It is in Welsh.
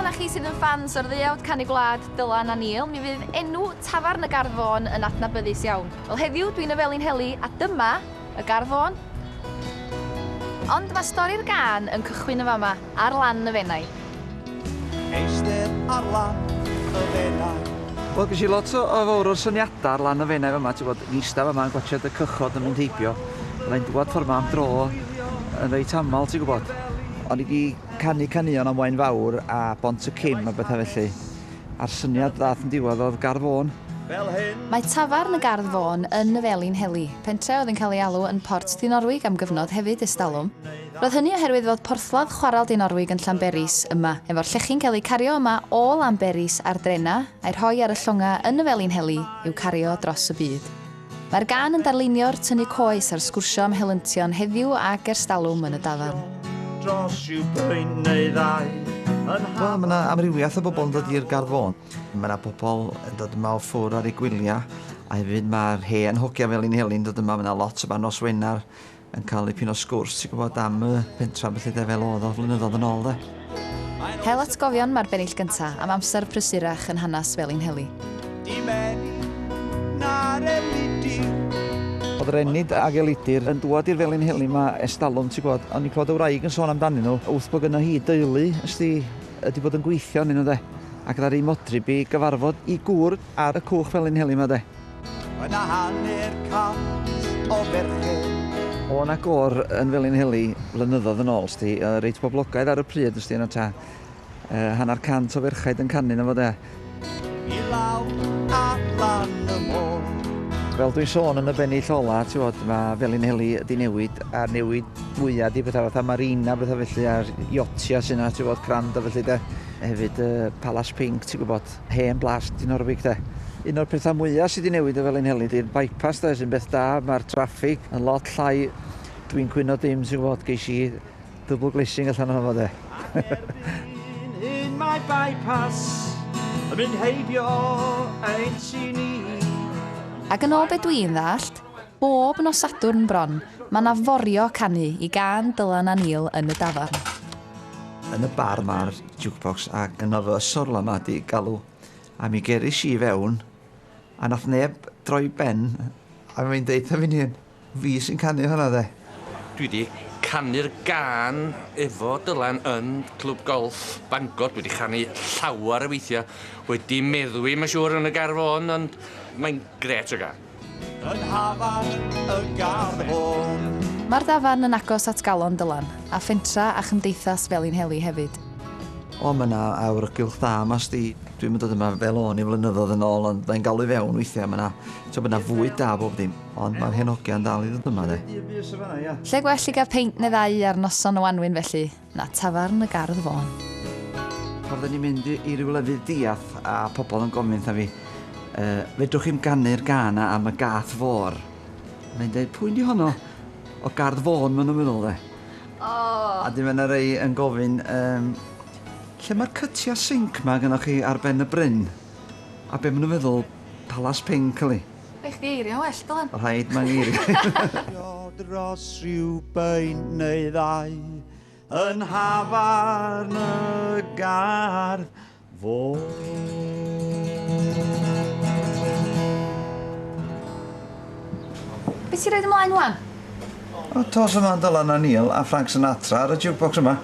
ohonoch chi sydd yn ffans o'r ddeuawd canu gwlad Dylan a Neil, mi fydd enw Tafarn y Gardd Fôn yn adnabyddus iawn. Wel heddiw dwi'n y Felinheli a dyma y Gardd Fôn. Ond mae stori'r gân yn cychwyn yn fama, ar lan y Fenai. Eistedd ar lan y Fenai. Wel, ges i lot o, o fawr o'r syniadau ar lan y Fenai fama, ti'n gwbod, yn eistedd fama yn gwatsiad y cychod yn mynd heibio. Byddai'n dŵad ffordd 'ma am dro yn reit aml, ti'n gwbod. O'n i 'di canu caneuon am Waun Fawr a Bont y Cim a bethau felly, a'r syniad ddaeth yn diwedd oedd Gardd Fôn. Mae tafarn y Gardd Fôn yn y Felin Heli, pentre oedd yn cael ei alw yn Port Dinorwig am gyfnod hefyd estalwm. Roedd hynny oherwydd fod porthladd chwarel Dinorwig yn Llanberis yma, efo'r llechi'n cael eu cario yma o Lanberis ar drenau a'i rhoi ar y llongau yn y Felin Heli i'w cario dros y byd. Mae'r gân yn darlunio'r tynnu coes a'r sgwrsio am helyntion heddiw ag erstalwm yn y dafarn. Dros rhyw beint neu ddau yn Wel, mae 'na amrywiaeth o bobl yn dod i'r Gardd Fôn. Mae 'na bobl yn dod yma o ffwrdd ar eu gwyliau, a hefyd mae'r hen hogia Felinheli'n dod yma. Mae 'na lot yma nos Wener yn cael dipyn o sgwrs, ti'n gwybod, am y pentra felly de, fel oedd o flynyddoedd yn ôl de. Hel atgofion mae'r bennill gynta am amser prysurach yn hanes Felinheli. Oedd yr Enid ag Elidir yn dŵad i'r Felinheli 'ma ers talwm, ti'n gwybod. O'n i'n clywed y wraig yn sôn amdanyn nhw, wrth bod gynno hi deulu, ysdi, wedi bod yn gweithio arnyn nhw de. Ac ddaru modryb i gyfarfod i gŵr ar y cwch Felinheli 'ma de. Yna 50 o ferched. O' 'na gôr yn Felinheli flynyddoedd yn ôl, 'sti, reit boblogaidd ar y pryd, 'sti, yna tua 50 o ferchaid yn canu 'na fo de. I lawr a lan y môr. Fel dwi'n sôn yn y bennill ola, ti'n gwbod, ma' Felinheli 'di newid, a'r newid fwya 'di petha fatha marina a petha felly, a'r iotia sy 'na, ti'n gwbod, crand a felly de. Hefyd y Palas Pinc, ti'n gwbod. Hen blas Dinorwig de. Un o'r pethau mwyaf sydd wedi newid y Felinheli di'r bypass de, sy'n beth da, mae'r traffig yn lot llai, dwi'n cwyno dim ti'n gwybod, geis i double glazing allan ohono fo de. Erbyn hyn mae bypass yn mynd heibio ein tŷ ni. Ac yn ôl be dwi'n ddallt, bob nos Sadwrn bron, mae 'na forio canu i gân Dylan a Neil yn y dafarn. Yn y bar mae'r jukebox ac yno fy sorla 'ma 'di galw a mi geris i fewn a nath neb droi ben a mae'n deud 'tha fi'n hun, fi sy'n canu hwnna 'de. Dwi 'di canu'r gân efo Dylan yn Clwb Golff Bangor, dwi 'di chanu llawar o weithia, wedi meddwi mae'n siŵr yn y Gardd Fôn ond mae'n grêt o gân. Yn nhafarn y Gardd Fôn. Mae'r dafarn yn agos at galon Dylan, a phentra a chymdeithas Felinheli hefyd. O, mae 'na awyrgylch dda 'ma 'sdi. Dwi'm yn dod yma fel o'n i flynyddoedd yn ôl, ond mae'n galw i fewn weithiau. Mae 'na, t'o' ma' 'na fwyd da bob dim, ond mae'r hen hogia'n dal i ddod yma 'de. Lle gwell i gael peint neu ddau ar noson o wanwyn felly, na tafarn y Gardd Fôn. Pan oedden ni'n mynd i ryw lefydd diarth a pobl yn gofyn wrtha fi, yy, fedrwch chi'm ganu'r gân 'na am y gath fôr? Mae'n deud, pwy 'di honno? O Gardd Fôn maen nhw'n meddwl de. O! A 'dyn ma' 'na rei yn gofyn, yym, lle mae'r cytia sinc 'ma gynnoch chi ar ben y bryn? A be maen nhw'n feddwl, Palas Pinc yli. Rhaid chdi eirio'n well, Dylan. Rhaid, mae'n eirio. Dros rhyw beint neu ddau yn nhafarn y Gardd Fôn. Be ti'n roid ymlaen wan? O, tos yma yn Dylan a Neil a Frank Sinatra ar y jukebox yma.